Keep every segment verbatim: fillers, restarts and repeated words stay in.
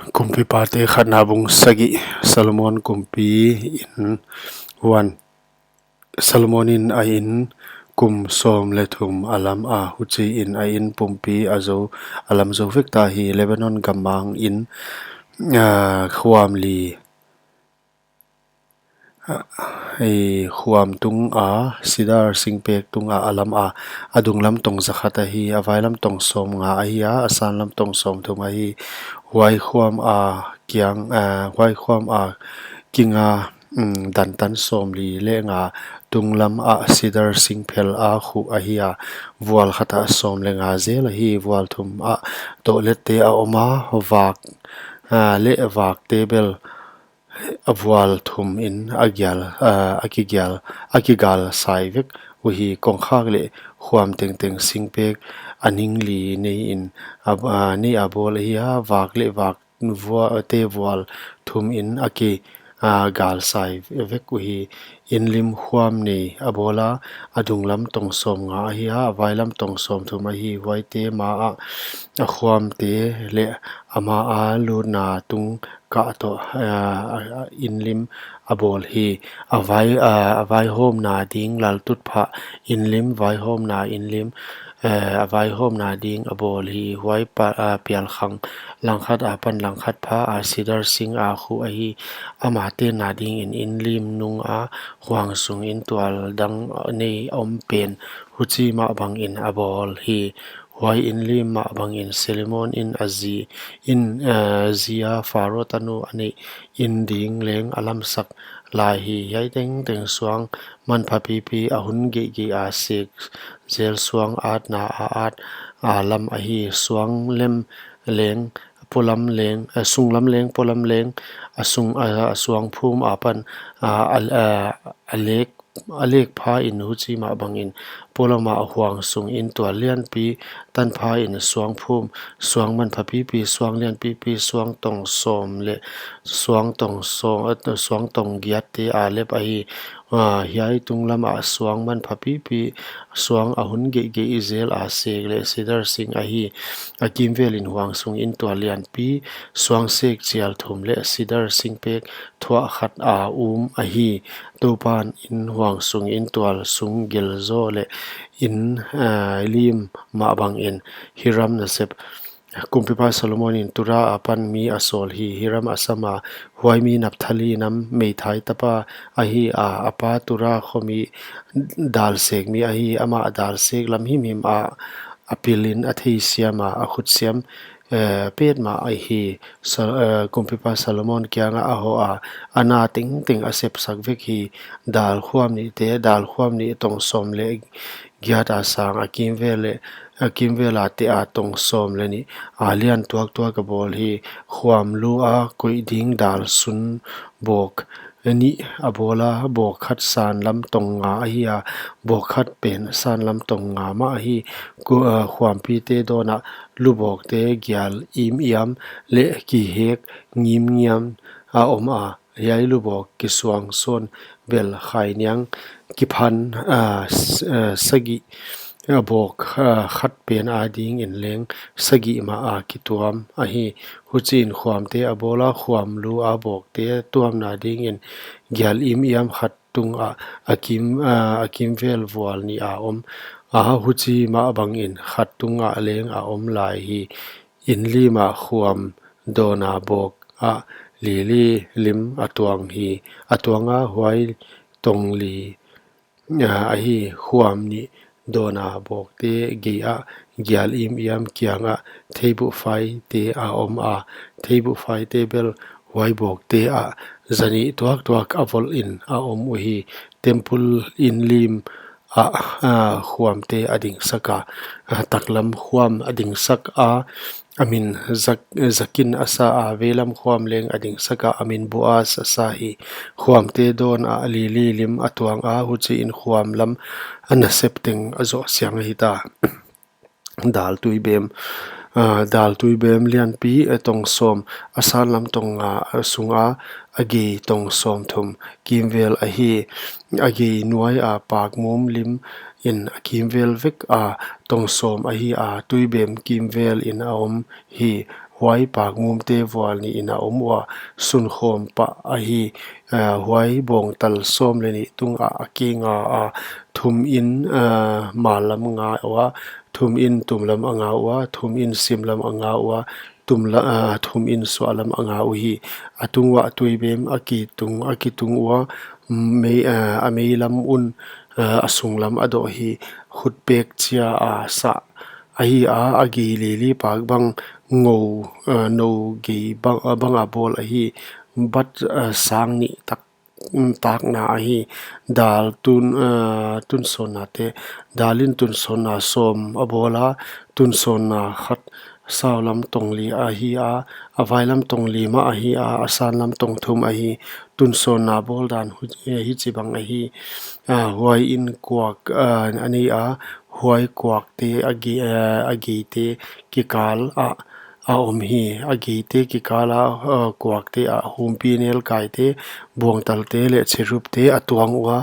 Kumpipate khatna bung sagih. Solomon kumpi in huan. Solomon in a inn kum sawm leh thum a lam a, huchiin a inn pumpi a zou, a lam zou vek ta hi. Lebanon gammang in, ah, khuam li, ah, ei, khuam tunga, sidar singpek tunga a lam a, a dunglam tong zakhat ahi, a vailam tong sawmnga ahi a, a sanlam tong sawmthum ahi. Huai khuam a kiang, ah, huai khuam a kinga, um, dantan sawmli leh nga tunglam a sidar singphel a khuh ahi a, vual khat a sawm leh nga zel ahi. Vual thum a tohlette a om a, vak, ah, leh vakte bel a vual thum in a gial, ah, a kigial, a kigal sai vek uhi. Kongkhak leh khuam tengteng singpek a ning li nei in a, ah, nei a bawl ahi a, vak leh vak vua-, te vual thum in a ki, ah, gal sai vek uhi. Inn lim khuam nei a bawl a, a dunglam tong sawmnga ahi a, a vailam tong sawmthum ahi. Huaite ma ah a khuamte leh a ma a lutna tung kah toh, ah, ah, inn lim a bawl hi. A vai, ah, a vaihawmna ding laltutphah inn lim, vaihawmna inn lim, eh, a vaihawmna ding a bawl hi. Huai pa, ah, pialkhang langkhat apan langkhat pha a sidar sing a khuh ahi. Ama tenna dingin inn lim nung a huang sung in tual dang nei om pen huchi mah bangin a bawl hi. Huai inn lim mah bangin Solomon in a zi in, eh, zi a Pharaoh tanu a neih inn ding leng a lamsak lai hi. Hiai tengteng suang manpha pipi, a hun geihgeih a sek zel suang, atna a at a lam ahi. Suang lem leng, polam leng, a sunglam leng, polam leng, a sung, a, a suang phum apan, a, a, a, a lek, a lek pha in huchi mah bangin polam a huang sung in tual lianpi tan pha in suang phum, suang manpha pipi, suang lianpipi, suang tong sawm leh suang tong sawm, suang tong giatte a lep ahi. Ah, hiai tunglam a suang manpha pipi, suang a hun geihgeih zel a sek leh sidar sing ahi. A kimvel in huang sung in tual lianpi, suang sek chial thum leh sidar singpek thuah khat a um ahi. Toupan in huang sung in tual sung gel zaw leh inn, ah, lim mah bangin Hiram nasep. Kumpipa Solomon in Tura apan mi a sawl hi. Hiram a sam a, huai mi Naphtali nam meithai tapa ahi a, a pa Tura khomi dalsek mi ahi. Amah dalsek lam himhim a, a pil in a theisiam a, a khutsiam, eh, petmah ahi. Sol-, eh, Kumpipa Solomon kiangah a hoh a, a na tengteng a sepsak vek hi. Dal khuam nihte, dal khuam nih tong sawm leh giat a sang, a kimvel leh, a kimvel a teh a tong sawm leh nih a lian tuaktuak a bawl hi. Khuam lu a koih ding dal sun bawk nih a bawl a, bawk khat sanlam tong nga ahi a, bawk khat pen sanlam tong nga mah ahi. Ku-, ah, khuampite dawn ah lubawkte gial imiam leh kihek ngimngiam a om a, hiai lubawk kisuang sawn bel khainiang kiphan, ah, s-, ah, sagih, ah, bawk, ah, khat pen a dingin leng sagih mah a kituam ahi. Huchiin khuamte a bawl a, khuam lu a bawkte tuamna dingin gial imiam khat tungah a kim, ah, a kimvel vual nih a om a, huchi mah bangin khat tungah leng a om lai hi. Inn lim a khuam dawn a bawk ah lili lim a tuang hi. A tuang a, huai tong li, ah, ahi. Khuam nih dawn a bawkte gei ah gial imiam kiangah theibuhfaite a om a, theibuhfaite bel huai bawkte ah zanih tuaktuak a volh in a om uhi. Temple inn lim ah, ah, khuamte a dingsak a, ah, taklam khuam a dingsak a, a min zak-, zakin a sa a, veilam khuam leng a dingsak a, a min Boaz a sa hi. Khuamte dawn ah lili lim a tuang a, huchiin khuam lam a nasep teng a zoh siang ahi ta. Dal tuibem, ah, dal tuibem lianpi, eh, tong sawm, a sanlam tong nga, ah, sunga, a gei tong sawmthum kimvel ahi. A gei nuai a pakmum lim in a kimvel vek a, tong sawm ahi a, tuibem kimvel in a om hi. Huai pakngumte vual nih in a om ua, sunkhawm pah ahi. Eh, huai bawngtal sawm leh nih tungah a kinga a, thum in, eh, mal lam nga ua, thum in tum lam a nga ua, thum in sim lam a nga ua, tum la, ah, thum in suahlam a nga uhi. A tung uah tuibem a kitung, a kitung ua, mei, ah, a meilam un, ah, a sunglam a doh hi. Khutpek chia a sah ahi a, a gei lili pak bang ngou, ah, nou gei bang, ah, bang a bawl ahi. Bat, ah, sang nih tak takna ahi. Dal tun, ah, tunsawnna te. Dal in tunsawnna sawm a bawl a, tunsawnna khat saulam tong li ahi a, a vailam tong li mah ahi a, a sanlam tong thum ahi. Tunsawnna bawl dan hu-, eh, hichibang ahi. Ah, huai in kuak, ah, a nei a, huai kuakte a gei, ah, a geite kikal ah a om hi. A geite kikal a, ah, kuakte ah, humpinelkai te, bawngtal te leh cherub te a tuang ua,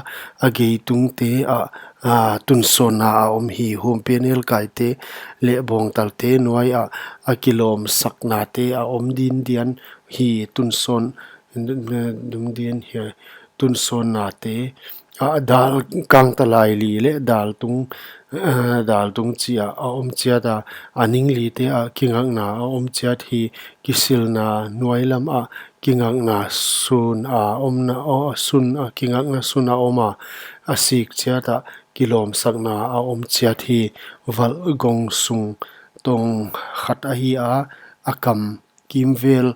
a gei tungte ah, ah, tunsawnna a om hi. Humpinelkai te leh bawngtal te nuai ah, a kilawmsakna te a om dindian hi. Tunsawn, dum din hi. Tunsawnna te, ah, dal kangtalai li leh dal tung, ah, dal tung chia a om chiat a, a ning li te ah kingakna a om chiat hi. Kisilna nuailam ah kingakna sun a omna, oh, sun a kingakna sun a om a, a sik chiat ah kilawmsakna a om chiat hi. Valh gong sung tong khat ahi a, a kam kimvel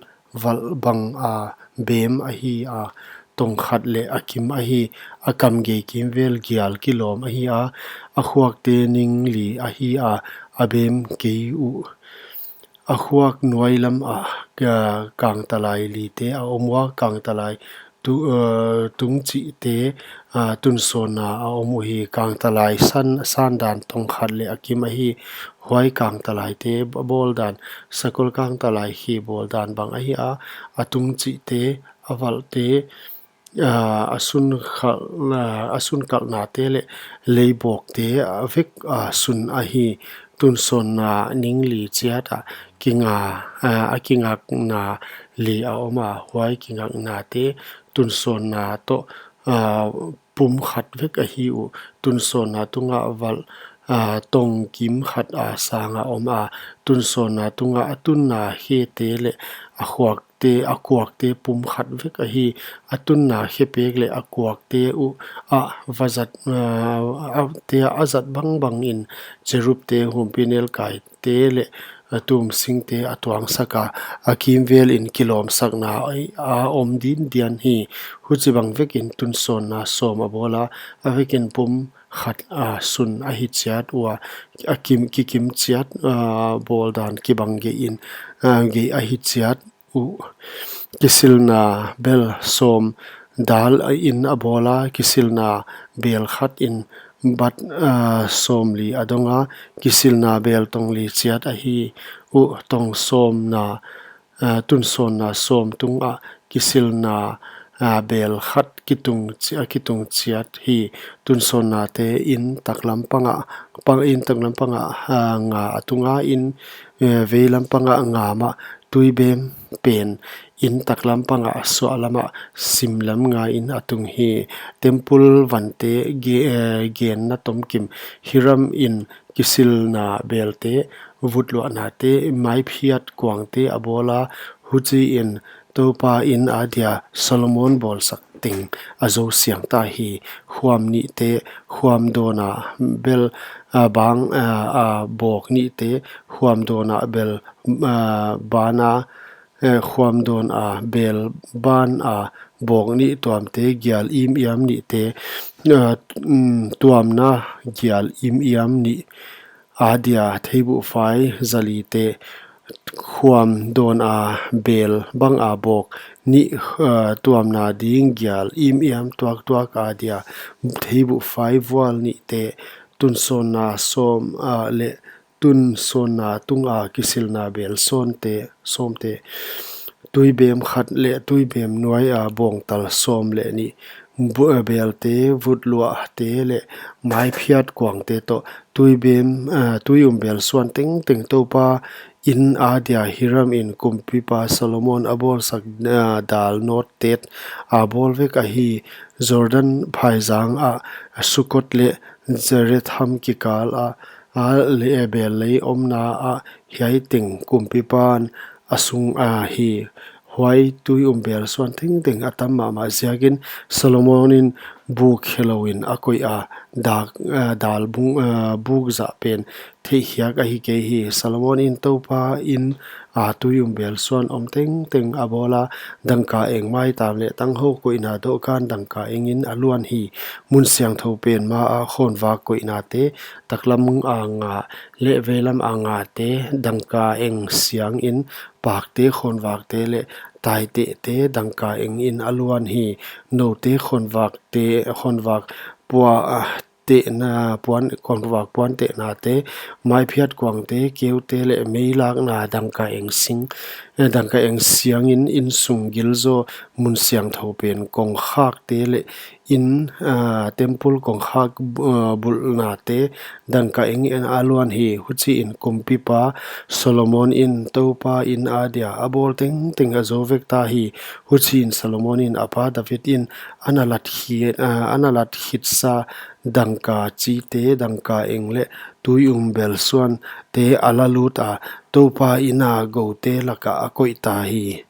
valh bang a bem ahi a, tong khat leh a kim ahi. A kam gei kimvel gial kilawm ahi a, a khuakte ning li ahi a, a bem kei uh. A khuak nuailam ah, ah, kangtalai li te a om ua, kangtalai tu-, eh, tungchihte, ah, tunsawnna a om uhi. Kangtalai san, sandan tong khat leh a kim ahi. Huai kangtalai te ba-, bawl dan, sakol kangtalai khi bawl dan bang ahi a, a tungchihte, a valhte, ah, a sun khal-, ah, a sun kalhna te leh leibawk te, ah, vek, ah, sun ahi. Tunsawnna ning li chiat ah kinga, ah, a kingakna li a om a, huai kingakna te tunsawnna toh, ah, pum khat vek ahi uh. Tunsawnna tungah valh, ah, tong kim khat a sang a om a, tunsawnna tungah a tunna khete leh a khuakte, a kuakte pum khat vek ahi. A tunna khepek leh a kuakte uh ah va zat, ah, a, te a zat bangbang in cherub te, humpinelkai te leh, ah, tumsing te a tuangsak a, a kimvel in kilawmsakna a om dindian hi. Huchibang vek in tunsawnna sawm a bawl a, a vek in pum khat, ah, sun ahi chiat ua, a kim, kikim chiat, ah, bawl dan kibang gei in, ah, gei ahi chiat uh. Kisilna bel sawm dal in a bawl a, kisilna bel khat in bat, ah, sawm li a dong a, kisilna bel tong li chiat ahi uh. Tong sawmna, ah, tunsawnna sawm tungah kisilna, ah, bel khat kitung chi-, ah, kitung chiat hi. Tunsawnna te in taklam pangah, pang in taklam pangah, ah, nga a tung a, in, eh, veilam pangah nga mah, tuibem pen in taklam pangah suahlam ah simlam nga in a tung hi. Temple vante ge-, eh, genna tomkim, Hiram in kisilna belte, vutluahna te, maiphiat kuangte a bawl a, huchiin Toupa in a dia Solomon bawlsak teng a zou siang ta hi. Khuam nihte, khuam dawn a bel, ah, bang, ah, ah, bawk nihte, khuam dawn a bel, ah, ban a, eh, khuam dawn a bel ban a bawk nih tuamte, gial im iam nihte, ah, mm, tuamna gial im iam nih a dia theibuhfai zalite, khuam dawn a bel bang a bawk nih, ah, tuamna ding gial im iam tuaktuak a dia theibuhfai vual nihte, tunsawnna sawm, ah, leh tunsawnna tunga kisilna bel sawnte, sawmte, tuibem khat leh tuibem nuai a bawngtal sawm leh nih, bu-, belte, vutluahte leh maiphiat kuangte toh, tui bem, ah, tui um bel suan tengteng Toupa in adia Hiramin kumpipa Solomon a bawlsak, ah, dal nawt tet a bawl vek ahi. Jordan phaizang ah Sukot leh Zarethan kikal ah, ah, leh bel lei omna ah hiai teng kumpipan a sung ahi. Huai tui um bel suan tengteng a tam mahmah ziakin Solomon in buk khe louin a koih a, dak, ah, dal bung, ah, buk zah pen theihkhiak ahi kei hi. Solomon in Toupa in, ah, tui um bel suan om tengteng a bawl a, dangka eng, maitam leh tanghou koihna dohkan dangka engin a luan hi. Mun siangthou pen ma ah khawnvak koihnate, taklam a nga leh veilam a ngate, dangka eng siangin pakte, khawnvakte leh taitehte dangka engin a luan hi. Noute, khawnvakte, khawnvak pua, ah, tehna, puan, khawnvak puan tehnate, maiphiat kuangte, keute leh meilakna dangka eng sing, eh, dangka eng siangin insung gilzaw mun siangthou pen kongkhakte leh in, ah, temple kongkhak, ah, bulhnate dangka engin a luan hi. Huchiin kumpipa Solomon in Toupa in adia a bawl tengteng a zou vek ta hi. Huchiin Solomon in a pa David in ana lat khit, ah, ana lat khitsa dangka chite, dangka eng leh tui um bel suante a la lut a, Toupa in a goute lakah a koih ta hi.